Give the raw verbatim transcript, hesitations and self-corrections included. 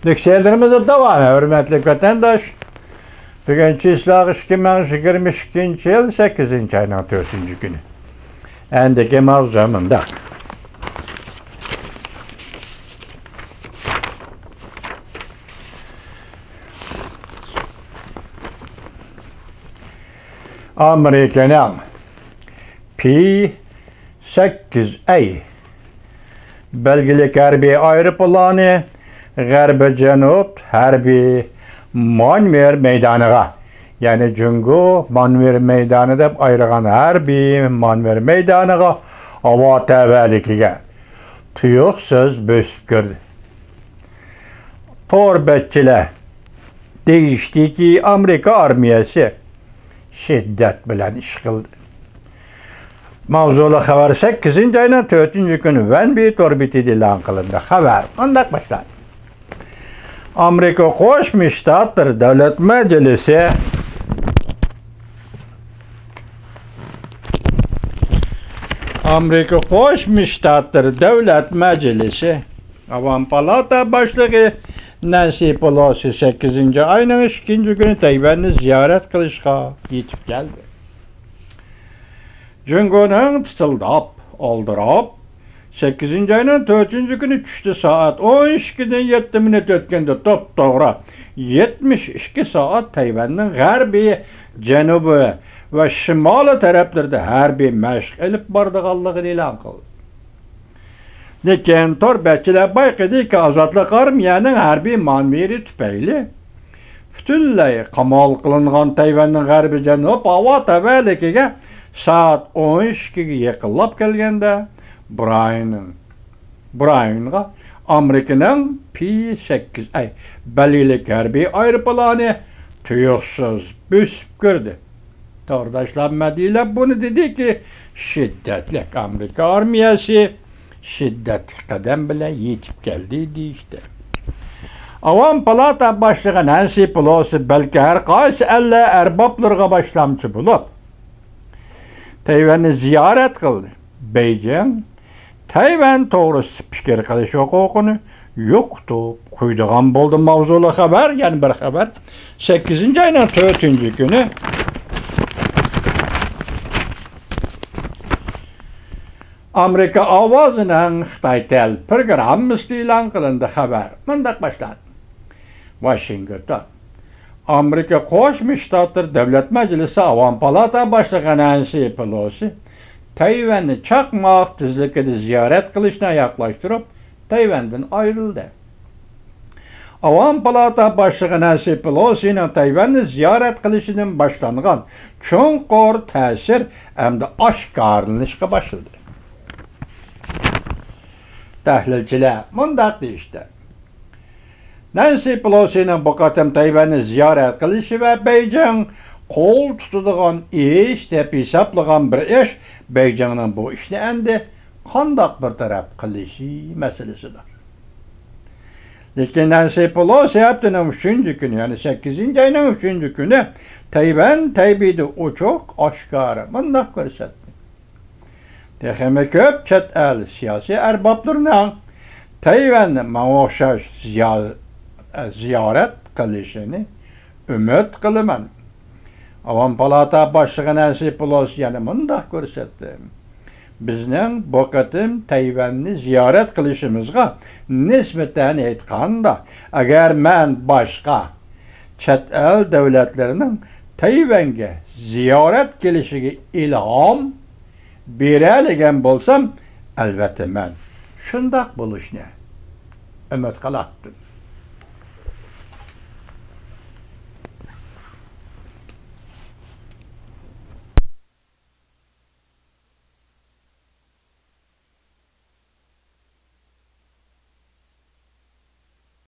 لېكسىيەلىرىمىزنىڭ داۋامى، ھۆرمەتلىك ۋەتەنداش. بۈگۈن چىسلاغ ئىككى مىڭ يىگىرمە ئىككىنچى يىل سەككىزىنچى ئاينىڭ تۆتىنچى كۈنى. ئەندىكى ماۋزۇ مۇنداق. ئامېرىكىنىڭ پى سەككىز ئەي بەلگىلىك ھەربىي ئايروپىلانى غەربىي جەنۇب ھەربىي مانېۋىر مەيدانىغا، يەنى جۇڭگو مانېۋىر مەيدانى دەپ ئايرىغان ھەربىي مانېۋىر مەيدانىغا ھاۋا تەۋەلىكىگە تۇيۇقسىز بۆسۈپ كىردى. تور بەتچىلەر دېيىشتىكى، ئامېرىكا ئارمىيەسى شىددەت بىلەن ئىش قىلدى. ماۋزۇلۇق خەۋەر سەككىزىنچى ئاينىڭ تۆتىنچى كۈنى ۋەنبى تور بېتىدە ئېلان قىلىندى. خەۋەر مۇنداق باشلاندى. ئامېرىكا قوشما شتاتلىرى دۆلەت مەجلىسى، ئامېرىكا قوشما شتاتلىرى دۆلەت مەجلىسى ئاۋام پالاتا باشلىقى نەنسى پېلوسى سەككىزىنچى ئاينىڭ ئىككىنچى كۈنى تەيۋەننى زىيارەت قىلىشقا يېتىپ كەلدى. جۇڭگونىڭ تىتىلداپ، ئالدىراپ، سەككىزىنچى ئاينىڭ تۆتىنچى كۈنى چۈشتە سائەت ئون ئىككىدىن يەتتە مىنۇت ئۆتكەندە توپتوغرا يەتمىش ئىككى سائەت تەيۋەننىڭ غەربىي، جەنۇبى ۋە شىمالىي تەرەپلىرىدە ھەربىي مەشىق ئېلىپ بارىدىغانلىقىنى ئېلان قىلدى. لېكىن تور بەتچىلەر بايقىدىكى، ئازادلىق ئارمىيەنىڭ ھەربىي مانېۋىرى تۈپەيلى پۈتۈنلەي قامال قىلىنغان تەيۋەننىڭ غەربىي جەنۇب ھاۋا تەۋەلىكىگە سائەت ئون ئىككىگە يېقىنلاپ كەلگەندە، براينىڭ، براينغا ئامېرىكىنىڭ پى سەككىز ئەي بەلگىلىك ھەربىي ئايروپىلانى تۇيۇقسىز بۆسۈپ كىردى. تورداشلار مەدھىيەلەپ بۇنى دېدىكى، شىددەتلىك ئامېرىكا ئارمىيەسى شىددەتلىك قەدەم بىلەن يېتىپ كەلدى دېيىشتى. ئاۋام پالاتا باشلىقى نەنسى پېلوسى بەلكى ھەر قايسى ئەللەر ئەربابلىرىغا باشلامچى بولۇپ، تەيۋەننى زىيارەت قىلدى. بېيجىڭ تەيۋەن توغرىسىدا پىكىر قىلىش ھوقۇقىنى يوقىتىپ قويىدىغان بولدى. ماۋزۇلۇق خەۋەر، يەنە بىر خەۋەر. سەككىزىنچى ئاينىڭ تۆتىنچى كۈنى ئامېرىكا ئاۋازىنىڭ خىتاي تىل پروگراممىسىدا ئېلان قىلىندى. خەۋەر مۇنداق باشلاندى. ۋاشىنگتون. ئامېرىكا قوشما شتاتلىرى دۆلەت مەجلىسى ئاۋام پالاتا باشلىقى نەنسى پېلوسى تەيۋەننى چاقماق تېزلىكىدە زىيارەت قىلىشنى ئاياغلاشتۇرۇپ، تەيۋەندىن ئايرىلدى. ئاۋام پالاتا باشلىقى نەنسى پېلوسىنىڭ تەيۋەننى زىيارەت قىلىشىدىن باشلانغان چوڭقۇر تەسىر ئەمدى ئاشكارىلىنىشقا باشلىدى. تەھلىلچىلەر مۇنداق دېيىشتى. نەنسى پېلوسىنىڭ بۇ قېتىم تەيۋەننى زىيارەت قىلىشى ۋە بېيجىڭ قول تۇتىدىغان ئىش دەپ ھېسابلىغان بىر ئىش بېيجىڭنىڭ بۇ ئىشنى ئەمدى قانداق بىر تەرەپ قىلىشى مەسىلىسىدۇر. لېكىن نەنسى پېلوسى ھەپتىنىڭ ئۈچىنچى كۈنى، يەنى سەككىزىنچى ئاينىڭ ئۈچىنچى كۈنى تەيۋەن تەيبېيدە ئوچۇق ئاشكارا مۇنداق كۆرسەتتى. تېخىمۇ كۆپ چەت ئەل سىياسىي ئەربابلىرىنىڭ تەيۋەننى ماڭا ئوخشاش زىيا-، زىيارەت قىلىشىنى ئۈمىد قىلىمەن. ئاۋام پالاتا باشلىقى نەنسى پېلوسى يەنە مۇنداق كۆرسەتتى. بىزنىڭ بۇ قېتىم تەيۋەننى زىيارەت قىلىشىمىزغا نىسبەتەن ئېيتقاندا، ئەگەر مەن باشقا چەت ئەل دۆلەتلىرىنىڭ تەيۋەنگە زىيارەت كېلىشىگە ئىلھام بېرەلىگەن بولسام، ئەلۋەتتە مەن شۇنداق بولۇشنى ئۈمىد قىلاتتىم.